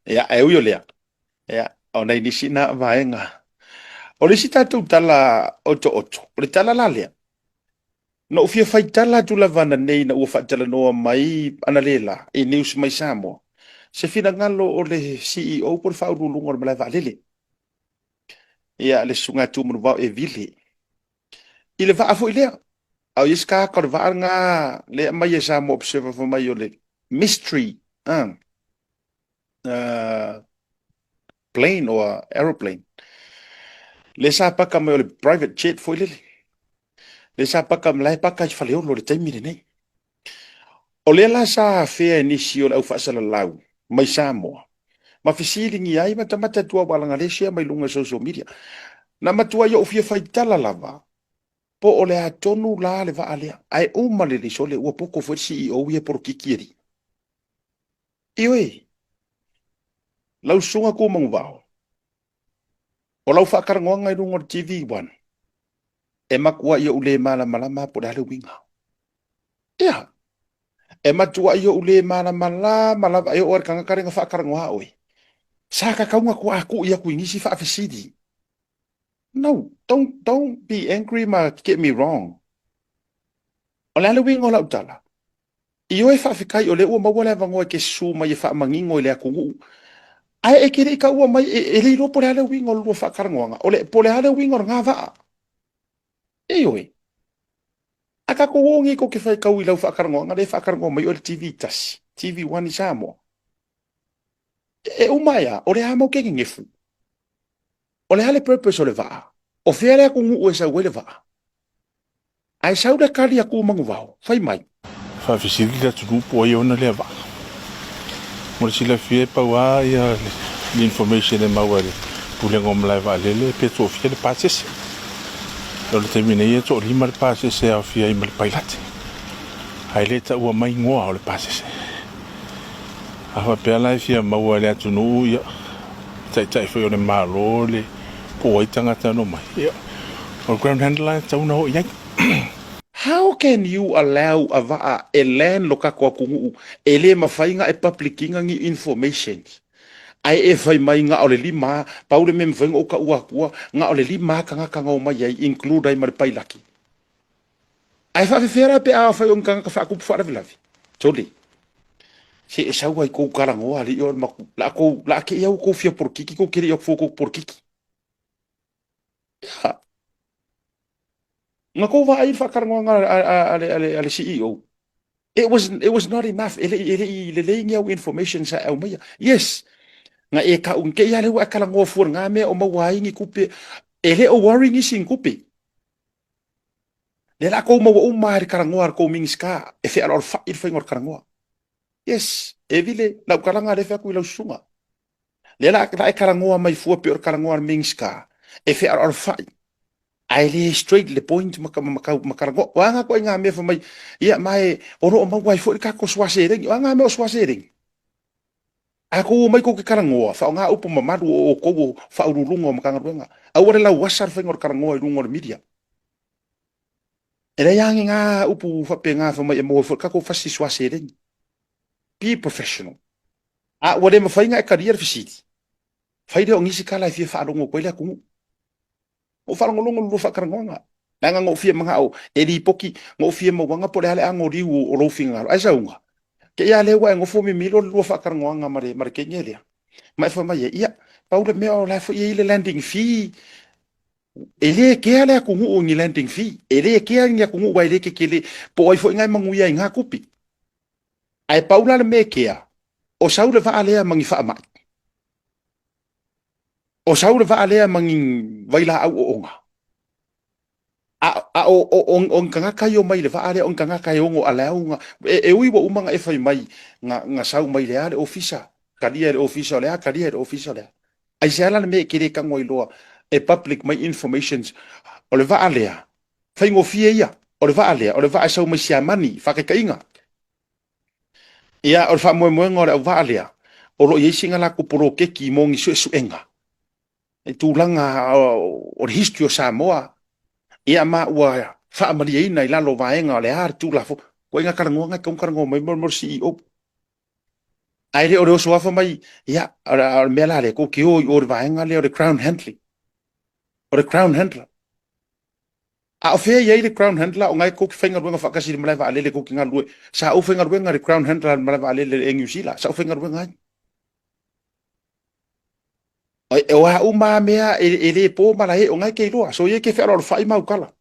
Ia, e ui o lea, ia, o nai nisi na vaega. O le isi tatou tala otooto, o le tala la lea, na ou fia faitala atu lava ananei ina ua faatalanoa mai analeila i news mai Samoa, se finagalo o le CEO po o le Faauluuluga o le Malae Vaalele, ia, le Susuga ia Tumanuvao E Vili, i le vaa foi lea. A o i ai se tagata o le vaa lena lea e aumai e Samoa Observer fai mai o le mystery plane or aeroplane. Lea sa paka mai o le private jet foi lele. Lea sa paka mai, la e paka i Faleolo i le taimi lenei. O lea la sa afea e nisi o le au faasalalau mai Samoa ma fesiligia ai matamata atu lava leaga lea e share mai luga o social media. Na matuai ou fia faitala lava po o le a tonu la le vaa lea, ae uma lelei sole ua poto foi le CEO ia polokiki alii. Ioe, lau susuga Tumanuvao, o lau faatalanoaga i luga o le TV One, e matuai ou le malamalama po o le a le uiga. Ia, e matuai ou le malamalama lava e oo lava i le tagata lea na faatalanoa oe. Sa tatau ona toatui atu i nisi faafesili. No, don't be angry ma get me wrong. O le a le uiga o lau tala? Ioe, faafetai o lea ua maua le avanoa e te susu mai e faamanino i le atunuu. Ae e te le i taua mai, e le iloa po o le a le uiga o le lua faatalanoaga, o le, po o le a le uiga o lena vaa. Ioe. A tatou o nei tou te faitau i lau faatalanoaga lea e faatalanoa mai oe i le TV 1, TV 1 i Samoa. E uma ae a, o le a mau te nenefu? O le a le purpose o le vaa? O fea le atunuu e sau ai le vaa? Ae sau le tali a Tumanuvao, fai mai. Faafesili le atunuu po o ai e ona lea vaa. Mo le silafia e pau lava ia le information e maua e le Pulega o Malae Vaalele pe toafia le pasese. O le taimi nei e toalima le pasese e aofia ai ma le pailate. Ae le taua mai igoa o le pasese. A faapea la e fia maua e le atunuu ia taitai foi o le Malo le po o ai tagata na omai, ia o le ground handler e tatau ona oo i ai. How can you allow a vaa e land lo tatou atunuu e le mafai na e public ina ni informations ae e fai mai na o le lima pau le mea e mafai ona ou taua atua na o le lima tagata na omai ai include ai ma le pailaki. Ae faafefea la pe a fai o ni tagata faatupu faalavelave? Sole. Se e sau ai kou talanoa alii o le maku. La kou, la ke ia kou fia polokiki, kou kere ia fua kou polokiki. Ia. Na kou vaai i le faatalanoaga a le CEO. It was not enough. E le i lelei ni au information sa e aumaia. Yes. Na e tau, te i a lea ua e talanoa fua ngā mea o maua ai ni tupe. E le o worry nisi i ni tupe. Lea la kou maua uma lava i le talanoa a le kou Minisita e fealoalofai le faiga o le talanoa. Yes, e vile, lau talaga lea e fai atu i lau susuga. Lea la la e talanoa mai fua pei o le talanoa a le Minisita e fealoalofai ae le straight le point ma, ma, ma, ma talanoa. O a ngā koe ngā mea fai mai, ia ma e o lo o maua ai foi le tatou suā seleni. O a ngā mea o suā seleni? A kou omai kou ke talanoa, faaaoga upu mamalu o outou o Faauluuluga o Matagaluega. Aua le lauasa le faiga o le talanoa i luga o le media. E leai lava ni na upu faapena fai mai e maua ai foi le tatou fasi suā seleni. Be professional. A ua le mafai ona e talia le fesili, fai lea o nisi tala e fia faalogo atu ai le atunuu. Ua faalogologo le lua faatalanoaga. Leaga na ou fia manao e lipoti, na ou fia mauaga po o le a le anoliu o lou finagalo. Ae sauga, te i a lea ua e nofo mimilo le lua faatalanoaga ma le, ma le teine lea. Ma e fai mai ai, ia, pau le mea o la e foi e i ai le landing fee. E le kea le atunuu i ni landing fee. E le kea ni atunuu aua e le tetele. Po o ai foi na e manuia ai i na tupe. Ae pau la le mea e kea, o sau le vaa lea ma ni faamai. O sau le vaa lea ma ni vailaau oona. A, a o, o, o, o ni tagata i omai i le vaa lea, o ni tagata e ono allow na, e, e ui ua uma ona e fai mai, na, na sau mai le a le ofisa, talia e le ofisa o le a, talia e le ofisa o le a. Aisea la le mea e te le tago ai loa e public mai informations, o le vaa lea, faigofie ia, o le vaa lea, o le vaa e sau mai Siamani, faataitaiga. Ia, o le faamoemoega o le auvaa lea, o lo o i ai sina latou poloketi mo ni suesuega i tulaga o le history o Samoa, ia ma ua faamalieina i lalo o vaega o le a le Tulafono. Ituaiga talanoaga e tatau ona talanoa mai mo le CEO. Ae le o le oso afa mai, ia, o le mea la lea, kou ke o i o le vaega lea o le crown handling. O le crown handler. A o fea i ai le crown handler o ngai kou ke faigaluega faatasi i le malae vaalele kou ke galulue. Sa ou faigaluega i le crown handler i le malae vaalele i le Air New Zealand. Sa ou faigaluega ai. O a uma lava mea e le po malae o ngai ke iloa. So ia ke fealoalofai ma aukala.